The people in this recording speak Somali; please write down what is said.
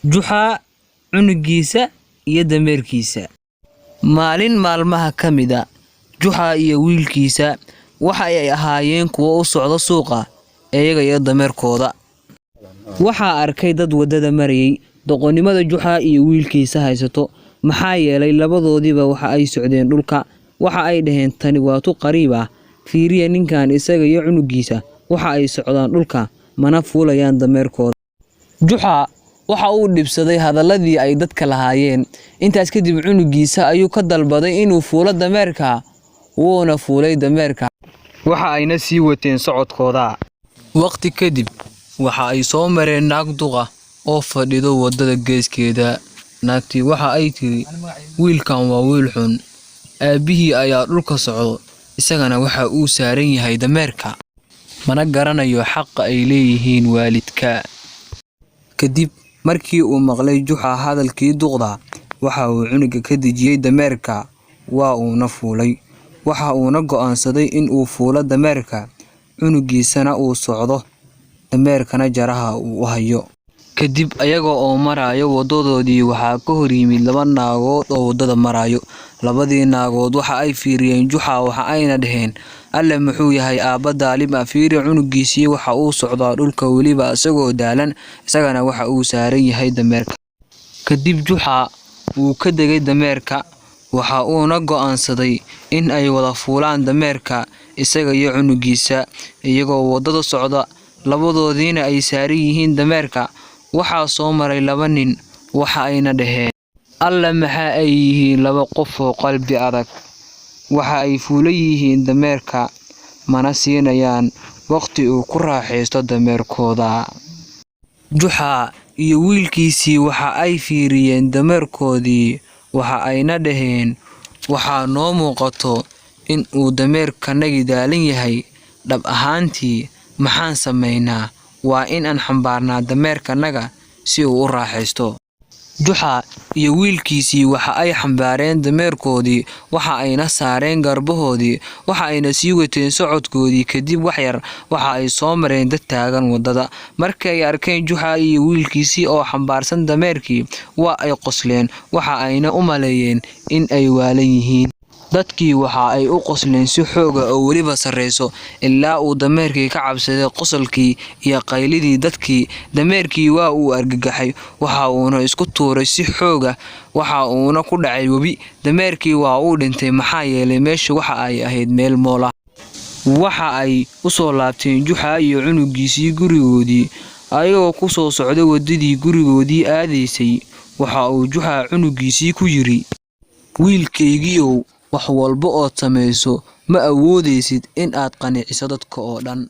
Juxa, cunugiisa iyo dameerkiisa. Maalin maalmaha ka mid ah, Juxa iyo wiilkiisa waxa ay ahaayeen kuwo u socda suuqa, iyaga iyo dameerkooda. Waxaa arkay dad waddada marayay doqonnimada Juxa iyo wiilkiisa haysato, maxaa yeelay labadoodiiba waxa ay socdeen dhulka. Waxa ay dhaheen, "Tani waa tu qariib ah. Fiiriya ninkan, isaga iyo cunugiisa waxa ay socdaan dhulka, mana fuulayaan dameerkooda." Juxa waxa uu dhibsaday hadalladii ay dadka lahaayeen. Intaas kadib cunugiisa ayuu ka dalbaday inuu fuulo dameerka, wuuna fuulay dameerka. Waxa ayna sii wateen socodkooda. Waqti kadib, waxa ay soo mareen naag duq ah oo fadhido waddada geeskeeda. Naagtii waxa ay tiri, "Wiilkan waa wiil xun. Aabbihii ayaa dhulka socdo, isagana waxa uu saaran yahay dameerka. Mana garanayo xaqa ay leeyihiin waalidka." Kadib markii uu maqlay Juxa hadalkii duqda, waxa uu cunuga ka dejiyay dameerka, waa uuna fuulay. Waxa uuna go'aansaday in uu fuulo dameerka, cunugiisana uu socdo, dameerkana jaraha uu u hayo. Kadib ayaga oo marayo wadadoodii, waxaa ka hor yimid laba naagood oo waddada marayo. Labadii naagood waxa ay fiiriyeen Juxa, waxa ayna dhaheen, "Alle muxuu yahay aabba daalim ah, fiiri cunugiisii waxa uu socdaa dhulka weliba isagoo daalan, isagana waxa uu saaran yahay dameerka." Kadib Juxa wuu ka degay dameerka, waxa uuna go'aansaday in ay wada fuulaan dameerka, isaga iyo cunugiisa. Iyagoo waddada socda, labadoodiina ay saaran yihiin dameerka, waxaa soo maray laba nin, waxa ayna dhaheen, "Alle maxa ay yihiin laba qof oo qalbi adag. Waxa ay fuulan yihiin dameerka, mana siinayaan waqti uu ku raaxaysto dameerkooda." Juxa iyo wiilkiisii waxa ay fiiriyeen dameerkoodii, waxa ayna dhaheen, "Waxaa noo muuqato in uu dameerkanagi daalan yahay. Dhab ahaantii, maxaan samaynaa? Waa in aan xambaarnaa dameerkanaga si uu u raaxaysto." Juxa iyo wiilkiisii waxa ay xambaareen dameerkoodii, waxa ayna saareen garbahoodii, waxa ayna sii wateen socodkoodii. Kadib wax yar, waxa ay soo mareen dad taagan waddada. Markii ay arkeen Juxa iyo wiilkiisii oo xambaarsan dameerkii, waa ay qosleen, waxa ayna u maleeyeen in ay waalan yihiin. Dadkii waxa ay u qosleen si xoog ah oo weliba sarreyso, ilaa uu dameerkii ka cabsaday qosolkii iyo qaylidii dadkii. Dameerkii waa uu argagaxay, waxa uuna isku tuuray si xoog ah, waxa uuna ku dhacay webi. Dameerkii waa uu dhintay, maxaa yeelay meeshu waxa ay ahayd meel mool ah. Waxa ay u soo laabteen Juxa iyo cunugiisii gurigoodii. Ayagoo ku soo socda waddadii gurigoodii aadaysay, waxa uu Juxa cunugiisii ku yiri, "Wiilkaygiiow, wax walba ood samayso ma awoodaysid in aad qanciso dadka oo dhan."